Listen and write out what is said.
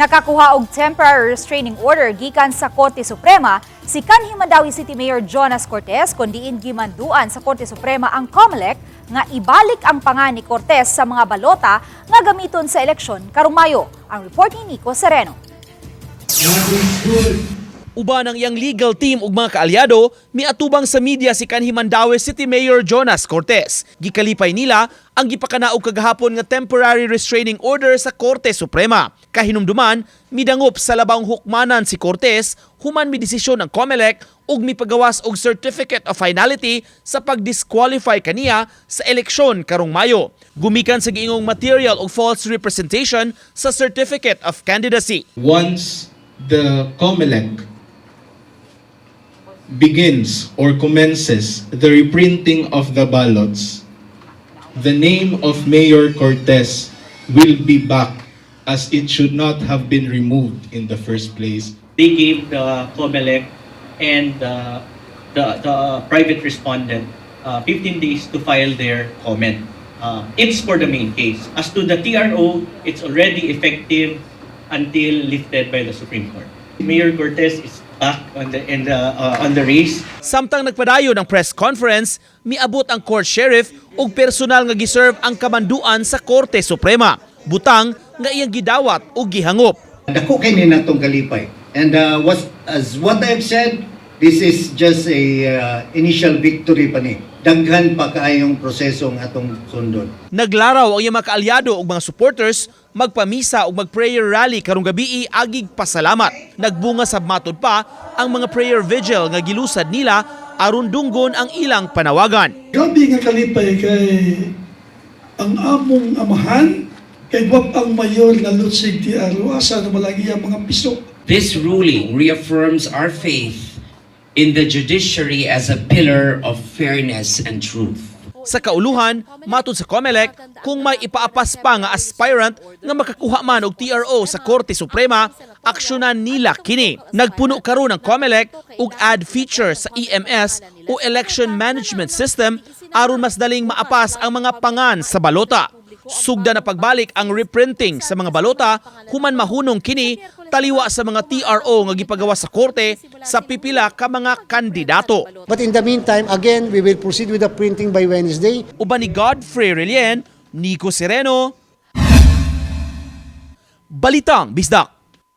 Nakakuha og temporary restraining order gikan sa Korte Suprema si kanhi Mandaue City Mayor Jonas Cortes, kon diin gimanduan sa Korte Suprema ang COMELEC nga ibalik ang pangan ni Cortes sa mga balota nga gamiton sa eleksyon karong Mayo. Ang report ni Nico Sereno. Uban ang iyang legal team ug mga kaalyado, miatubang sa media si kanhi Mandaue City Mayor Jonas Cortes. Gikalipay nila ang gipakanaog kagahapon nga temporary restraining order sa Korte Suprema. Kahinumduman, midangop sa labawng hukmanan si Cortes human midesisyon ang COMELEC ug mipagawas og certificate of finality sa pag-disqualify kaniya sa eleksyon karong Mayo. Gumikan sa giingong material og false representation sa certificate of candidacy. Once the COMELEC begins or commences the reprinting of the ballots, the name of Mayor Cortez will be back as it should not have been removed in the first place. They gave the COMELEC and the private respondent 15 days to file their comment. It's for the main case. As to the TRO, it's already effective until lifted by the Supreme Court. Mayor Cortez is back on the in the on the race. Samtang nagpadayon ang press conference, miabot ang court sheriff ug personal nga giserve ang kamanduan sa Korte Suprema. Butang nga iyang gidawat ug gihangop. Dako kay ni natong kalipay. And as what I've said, this is just a initial victory pa ni. Daghan pa kaayong proseso ang atong sundon. Naglaraw ang iyang mga kaalyado ug mga supporters magpamisa ug mag-prayer rally karong gabii agig pasalamat. Nagbunga sa matud pa ang mga prayer vigil nga gilusad nila aron dunggon ang ilang panawagan. Grabe nga kalipay kay ang among amahan kay gwap ang mayor nga lutsig TRO, asa na malagi ang mga pisok. This ruling reaffirms our faith in the judiciary as a pillar of fairness and truth. Sa kauluhan, matud sa COMELEC, kung may ipaapas pa nga aspirant nga makakuha man og TRO sa Korte Suprema, aksyonan nila kini. Nagpuno karon ang COMELEC og add feature sa EMS o Election Management System aron mas daling maapas ang mga pangan sa balota. Sugda na pagbalik ang reprinting sa mga balota human mahunong kini taliwa sa mga TRO nga gipagawas sa korte sa pipila ka mga kandidato. But in the meantime, again, we will proceed with the printing by Wednesday. Uban ni Godfrey Relien, Nico Sereno, Balitang Bisdak.